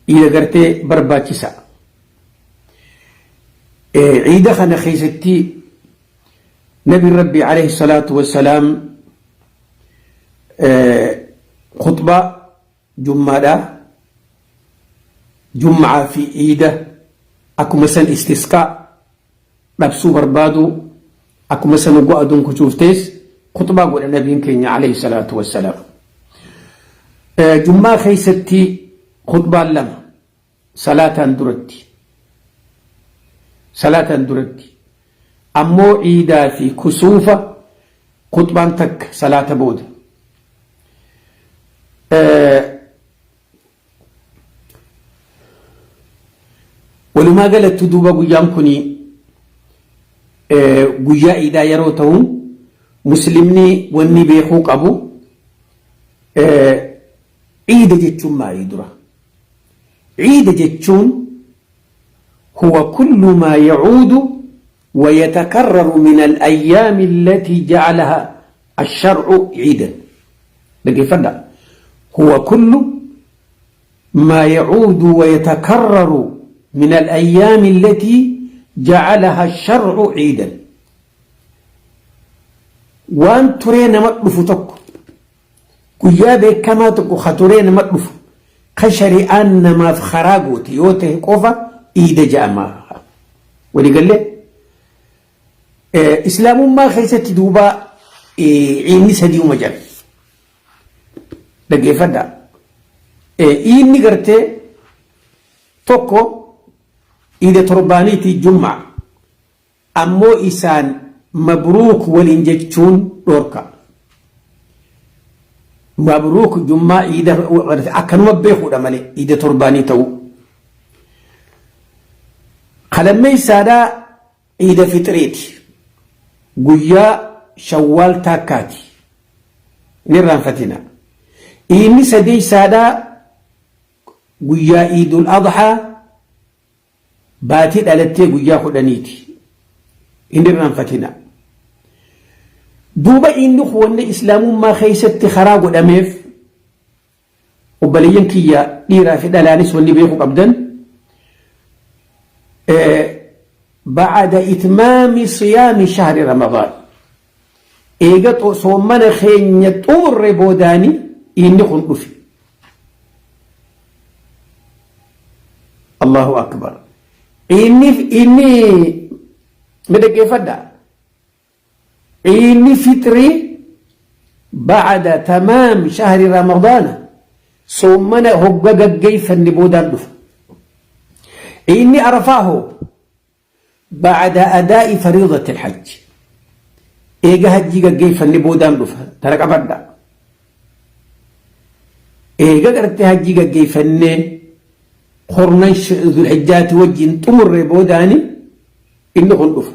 Iida gartee barbaachisa. Iida kana keessatti Nabi Rabbi alayhi salaatu wassalaam khutbaa jummaadhaa jummaa fi iida akkuma san istisqaa dhabsuu barbaaduu akkuma san hogguu aduun kuchuuftees khuxbaa godha nabiin keenya alayhi salaatu wassalaam. Jummaa keessatti khuxbaan lama salaataan duratti salaataan duratti ammoo iidaa fi kusuufa khuxbaan takka salaata booda. Walumaa galatti duuba guyyaan kun guyyaa iidaa yeroo ta'u muslimni wanni beekuu qabu iida jechuun maalii dura? Iida jechuun huwa kullu maa yacuudu ويتكرر من الأيام التي جعلها الشرع عيدا. dhaggeeffadha. هو كل ما يعود ويتكرر من الأيام التي جعلها الشرع عيدا. Waan turee nama dhufu tokko, guyyaa beekamaa tokko ka turee nama dhufu, ka shari'aan namaaf karaa goote yoo ta'e qofa iida jedhama. Waliigallee islaamummaa keessatti duuba iidni sadiuma jira. Dhaggeeffadhaa. Iidni gartee tokko iida torbaaniiti jummaa ammoo isaan mabruuk waliin jechuun dhorka. Mabruuk jummaa iida akkanuma beekuudha malee iida torbaanii ta'uu. Kalammeessaadhaa iida fixiriiti. Guyyaa shawwaal taakkaati. Ni irraanfatina. Iidni sadeessaadhaa guyyaa iidul adhaa baatii dhalattee guyyaa 10ti. Hin irraanfatina. Duuba inni kun wanni islaamummaa keessatti karaa godhameef obboleeyyan kiyya dhiiraa fi dhalaanis wanni beekuu qabdan ba'ada itmaami siyaami shahri ramadaan eega soommana keenya xumurre boodaani inni kun dhufe. Allahu akbar. Inni inni mi dhaggeeffadha. Inni fixrii ba'ada tamaam shahri ramadaana soommana hogga gaggeeffanne boodaan dhufa. Inni arafaa hoo ba'ada adaa'i fariidati alhajj eega hajjii gaggeeffanne boodaan dhufa. Tana qabadha. Eega gartee hajjii gaggeeffannee kurnan zulhijjaati wajjin xumurre boodaani inni kun dhufa.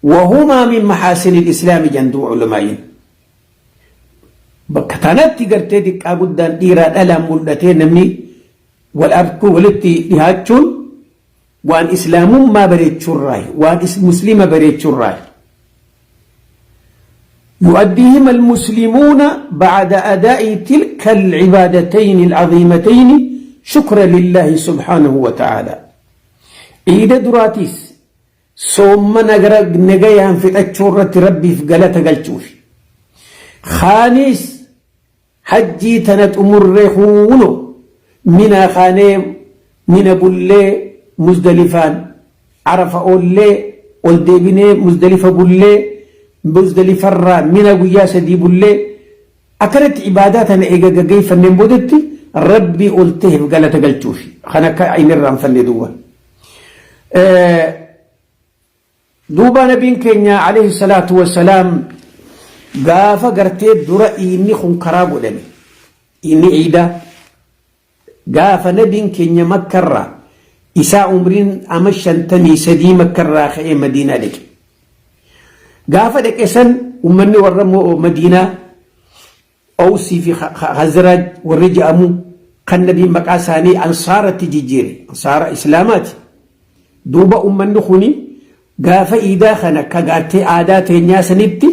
Wahumaa min maxaasin islaami janduu culamaa'iin. Bakka tanatti gartee xiqqaa guddaan dhiiraa dhalaan mul'atee namni wal arkuu walitti dhihaachuun waan islaamummaa bareechurraayi, waan muslima bareechurraayi. يؤديهما المسلمون بعد أداء تلك العبادتين العظيمتين شكرا لله سبحانه وتعالى. Iida duraatiis soommana gara nagayaan fixachuu irratti rabbiif galata galchuufi. Kaanis hajjii tana xumurree huuno minaa kaanee mina bullee muzdalifaan arafa oollee ol deebinee muzdalifa bullee muzdalifarraa mina guyyaa 3 bullee akkanatti ibaadaa tana eega gaggeeffanneen boodatti rabbii ol ta'eef galata galchuufi. Kan akka hin irraanfanne duuba. Duuba nabiin keenya alayhi salaatu wassalaam gaafa gartee dura inni kun karaa godhame inni iidaa gaafa nabiin keenya makkarraa isaa umriin ama 53 makkarraa ka'ee madiinaa dhaqe. Gaafa dhaqe san ummanni warra madiinaa Owsii fi Khazraj warri je'amu kan nabiin maqaa isaanii ansaaratti jijjiire ansaara islaamaati. Duuba ummanni kuni gaafa iidaa kana akka gaartee aadaa teenyaa sanitti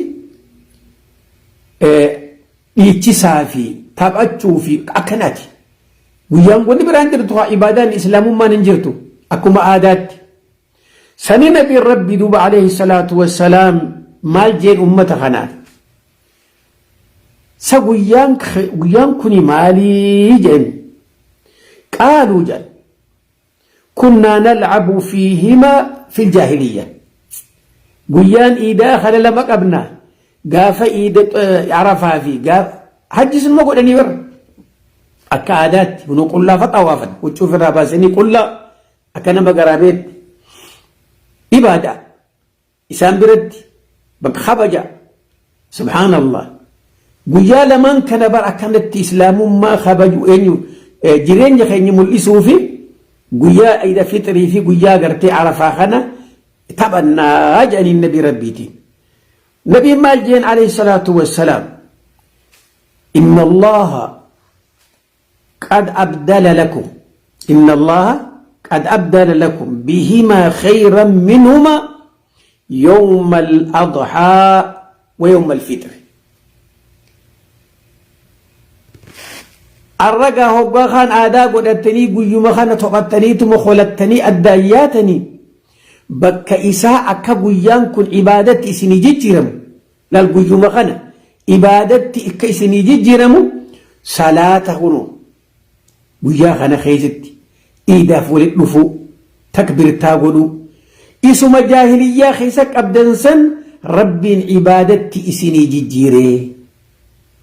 Dhiichisaa fi taphachuu fi akkanaati. Guyyaan wanni biraan jirtu haa ibaadaan islaamummaan hin jirtu akkuma aadaatti. Sani nabiin rabbi duuba alayhi salaatu wassalaam maal jeen ummata kanaan? Sa guyyaan guyyaan kuni maalii jeen? Qaaluu jedhan. Kunnaa nalcabu fiihimaa fil jaahiliyya. Guyyaan iidaa kana lama qabna. Gaafa iida Arafaa fi gaafa hajjis numa godhanii bara. Akka aadaatti kunoo qullaa fa xawaafan huccuu ofirraa baasanii qullaa akka nama garaabeetti ibaadaa. Isaan biratti bakka kabaja. Subhaanallah. Guyyaa lamaan kana bar akkanatti islaamummaa kabaju eenyu jireenya keenya mul'isuu fi guyyaa iida fixrii fi guyyaa gartee arafaa kana taphannaa jedhaniin nabii rabbiitiin. Nabiin maal jeen alayhi salaatu wassalaam. Inna Allaha qad abdala lakum inna Allaha qad abdala lakum bihimaa khayran minhuma yawma al-adhaa wa yawma al-fitr. Arragaa hoggaa kaan aadaa godhattanii guyyuma kana tophattaniituma holattanii addaan yaatanii bakka isaa akka guyyaan kun ibaadatti isinii jijjiiramu Laal guyyuma kana ibaadatti akka isinii jijjiiramu salaata kunoo guyyaa kana keessatti iidaaf walitti dhufuu takbirtaa godhuu isuma jaahiliyyaa keessa qabdan san rabbiin ibaadatti isinii jijjiiree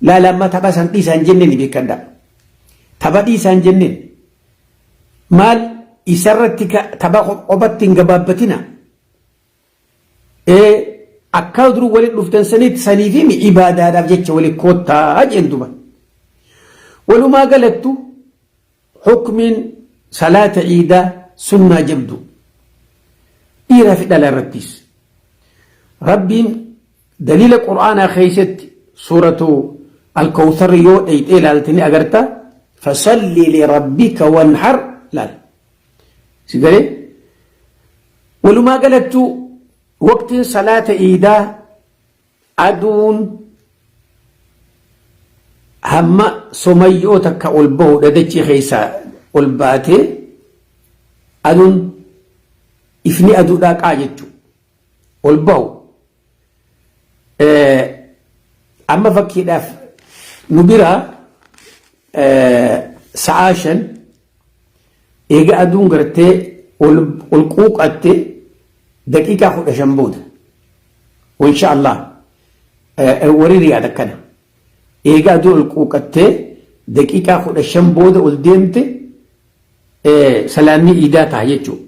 laal amma tapha san dhiisaan jenneen beekadha tapha dhiisaan jenneen maal isarratti tapha qophatti hin gabaabbatina. Ee akkaa dur wali dhuftan sanitti saniifi mi ibaadaadhaaf jecha wali koottaa jeen duba. Walumaa galattu hukmiin salaata iidaa sunnaa jabdu dhiiraa fi dhala irrattis. Rabbiin daliila qur'aanaa keessatti suuratu al-kawthar yoo dheyxee ilaalte ni agarta fasalli lirabbika wanhar laal. Si galee? Walumaa galattuu waqtiin salaata iidaa aduun hamma somayyoo takka ol bahu dhadachii keessaa ol baatee aduun ifni aduudhaa qaa jechuudha. Ol bahu. Amma fakkiidhaaf nu biraa sa'aa 5 eega aduun gartee ol quuqatte daqiiqaa 15 booda insha Allah warri riyaad akkana eega aduun ol quuqattee daqiiqaa 15 booda ol deemte salaanni iidaa ta'a jechuudha.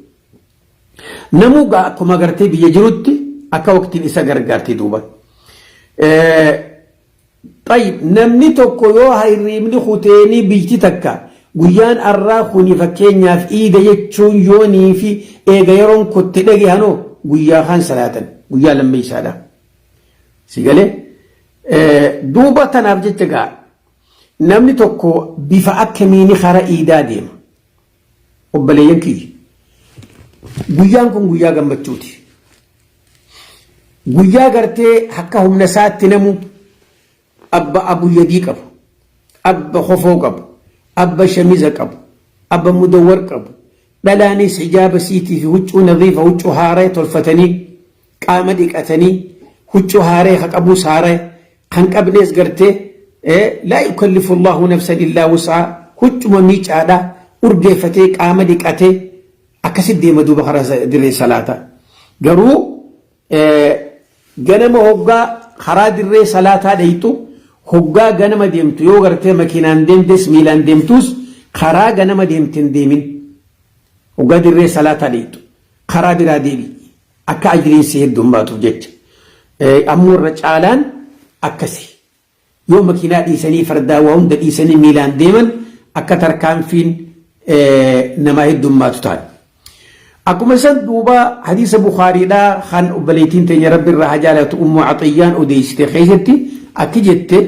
Namuu gaa akkuma gartee biyya jirutti akka waqtiin isa gargaarti duuba. Xayyib namni tokko yoo hirriibni kuteenii biyyi takka guyyaan arraa kuni fakkeenyaaf iida jechuun yoonii fi eega yeroon kutte dhagehanoo guyyaa kaan salaatan guyyaa lammeessaadha. Si galee duuba tanaaf jecha gaa namni tokko bifa akkamiini kara iidaa deema. Obboleeyyan kiyya guyyaan kun guyyaa gammachuuti. Guyyaa gartee akka humna isaatti namu abba abuyyadii qabu, abba kofoo qabu, abba shamiza qabu, abba mudawwar qabu, dhalaanis hijaaba siitii fi huccuu nadiifa huccuu haaree tolfatanii qaama dhiqatanii huccuu haaree ka qabuus haaree kan qabnees gartee laa yukallifu Allahu nafsan illaa wus'aa huccuma miicaadha urgeeffatee qaama dhiqatee akkasi deema duuba karaa dirree salaataa. Garuu ganama hoggaa karaa dirree salaataa dheyxu hoggaa ganama deemtu yoo gartee makiinaan deemtes miilaan deemtus karaa ganama deemte hin deemin. Hoggaa dirree salaataa dheyxu karaa biraa deebi akka ajriin si heddummaatuuf jecha. Ammoo irra caalaan akkasi. Yoo makiinaa dhiisanii fardaa waa hunda dhiisanii miilaan deeman akka tarkaanfiin namaa heddummaatu ta'an. Akkuma san duuba hadiisa Bukhaariidhaa kan obboleettiin teenya Rabbi irraa haa jaalatu Ummu Axiyyaan odeessite keessatti akki jette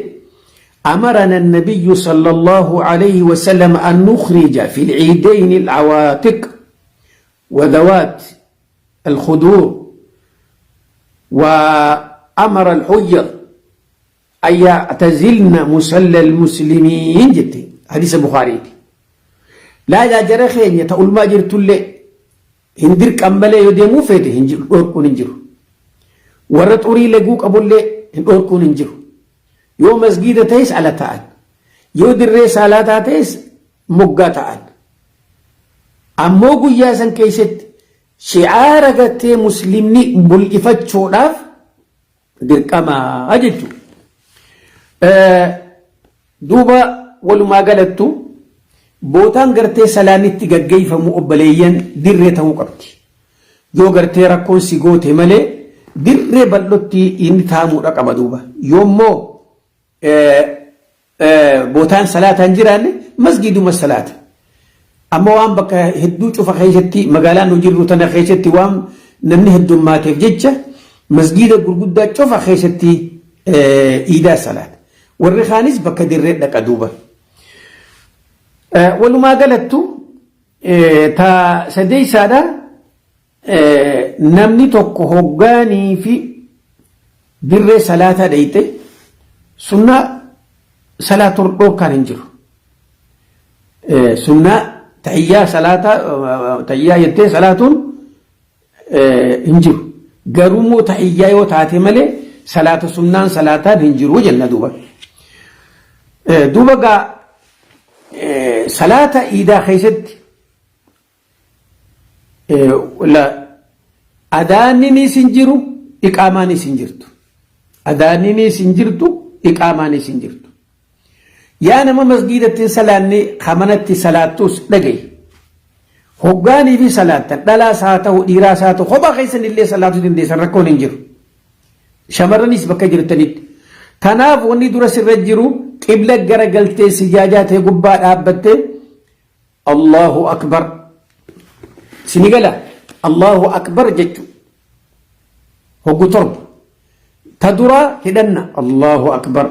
أمرنا النبي صلى الله عليه وسلم أن نخرج في العيدين العواتق وذوات الخدور وأمر الحيض An ya'tazilna musalla al-muslimiin jette hadiisa Bukhaariiti. Laalaa jara keenya ta ulmaa jirtullee hin dirqan malee yoo deemuu feete hin jiru dhorkuun hin jiru. Warra xurii leguu qabullee hin dhorkuun hin jiru. Yoo masgiida ta'es ala ta'an. Yoo dirree saalaataa ta'es moggaa ta'an. Ammoo guyyaa san keessatti shi'aara gartee muslimni mul'ifachuudhaaf dirqama jechuudha. Duuba walumaa galattu bootaan gartee salaanni itti gaggeeffamu obboleeyyan dirree ta'uu qabdi. Yoo gartee rakkoon si goote malee dirree bal'otti inni taamuudha qaba duuba. Yoommoo bootaan salaataa hin jiraanne masgiiduma salaata. Amma waan bakka hedduu cufa keessatti magaalaa nu jirru tana keessatti waan namni heddummaateef jecha masgiida gurguddaa cufa keessatti iidaa salaata. Warri kaanis bakka dirree dhaqa duuba. Walumaa galattu ta sadeessaadha namni tokko hoggaanii fi dirree salaataa dhayxe sunnaa salaatuu dhorkaan hin jiru. Sunnaa tahiyyaa salaataa tahiyyaa jettee salaatuun hin jiru. Garuu immoo tahiyyaa yoo taate malee salaata sunnaan salaataan hin jiru jenna duuba. Duuba gaa salaata iidaa keessatti Adaanninis hin jiru, iqaamaanis hin jirtu. Adaanninis hin jirtu, iqaamaanis hin jirtu. Yaa nama masgiidatti hin salaanne kamanatti salaattus dhaga'i. Hoggaanii fi salaattan dhalaas haa ta'u dhiiraas haa ta'u kophaa keessan illee salaatuu dandeessan rakkoon hin jiru. Shamarranis bakka jirtanitti. Tanaaf wanni dura sirra jiru qibla gara galtee sijaajaa ta'e gubbaa dhaabbattee Allahu akbar. Sini gala Allahu akbar jechu. Hoggu torba. Ta duraa hidhanna Allahu akbar.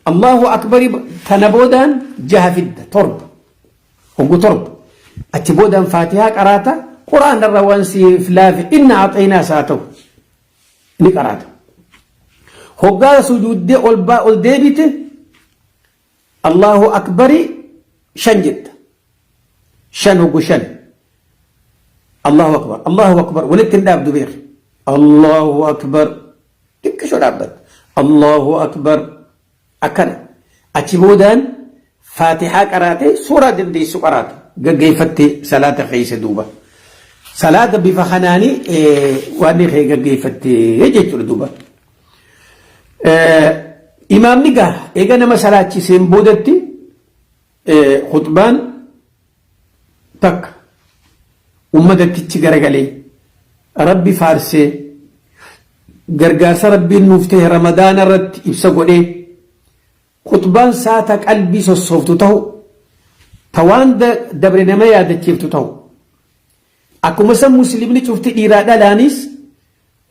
Allahu akbar tana boodaan jaha fidda torba. Hoggu torba. Achi boodaan faatihaa qaraata quraan irra waan siif laafe inna axeenaa isaa ta'u ni qaraata. Hoggaa sujuuddee ol baa ol deebite Allahu akbari shan jetta. Shan hoggu shan. Allahu akbar Allahu akbar walitti hin dhaabdu beeki. Allahu akbar xiqqishoo dhaabbatta. Allahu akbar akkana. Achi boodaan faatihaa qaraatee suuraa dandeessu qaraata. Gaggeeffatte salaata keessa duuba. Salaata bifa kanaanii waan kee gaggeeffatte jechuudha duuba. Imaamni gaa eega nama salaachiseen boodatti khutbaan takka ummatattichi garagalee rabbi faarsee gargaarsa rabbiin nuuf ta'e ramadaana irratti ibsa godhee khutbaan isaa ta qalbii sossooftu ta'u ta waan dabre nama yaadachiiftu ta'u akkuma san muslimni cufti dhiiraa dhalaanis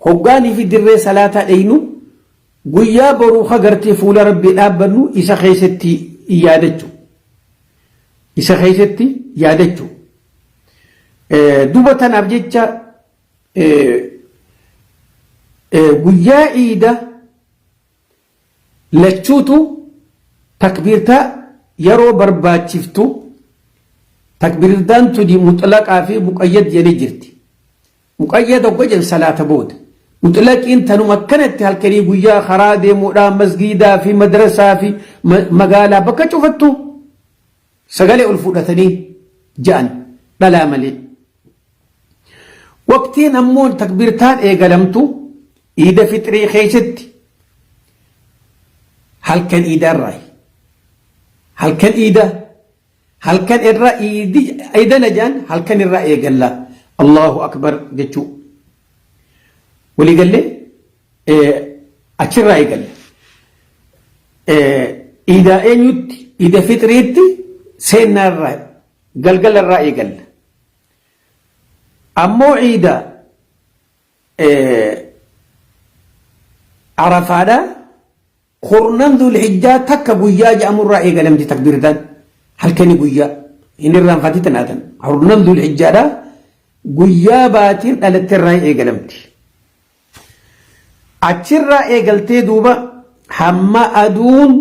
Hoggaanii fi dirree salaataa dheynu guyyaa boruu ka gartee fuula Rabbii dhaabbannu isa keessatti yaadachu. Isa keessatti yaadachu. Duba tanaaf jecha guyyaa iida Lachuutu takbiirtaa yeroo barbaachiftu takbiirtaan tuni muxlaqaa fi muqayyad jedhee jirti. Muqayyad hogga jedhan salaata booda. Muxlaqiin tanuma akkanatti halkanii guyyaa karaa deemuudhaan masgiidaa fi madrasaa fi magaalaa bakka cufattu sagalee ol fudhatanii ja'an dhalaa malee. Waqtiin ammoo takbiirtaan eegalamtu iida fixrii keessatti halkan iidaarraayi. Halkan iida halkan irra iidana jedhan halkan irraa eegalla. Allahu akbar jechuu. Walii gallee achirraa eegalla. Iidaa eenyutti iida fixriitti seennaarraa galgala irraa eegalla. Ammoo iida Arafaadha kurnan Dhulhijjaa takka guyyaa jedhamurraa eegalamti takbiirtaan halkani guyyaa hin irraanfati tanaatan kurnan Dhulhijjaadha guyyaa baatiin dhalatte irraa eegalamti. Achirraa eegaltee duuba hamma aduun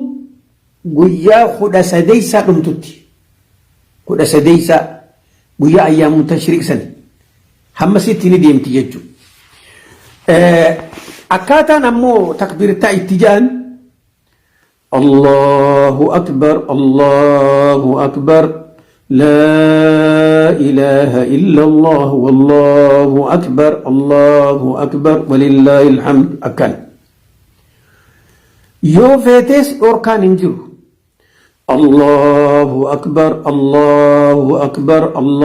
guyyaa 18 dhumtutti, 18 guyyaa ayyaamu tashriiq sani, hamma sitti ni deemti jechuudha. Akkaataan ammoo takbiirtaa itti ja'an: Allahu akbar, Allahu akbar, laa ilaaha illa Allah, wallahu akbar, Allahu akbar, walillaahi alhamd. Akkan yoo feetes dhorkaan hin jiru. Allahu akbar, Allahu akbar, Allah.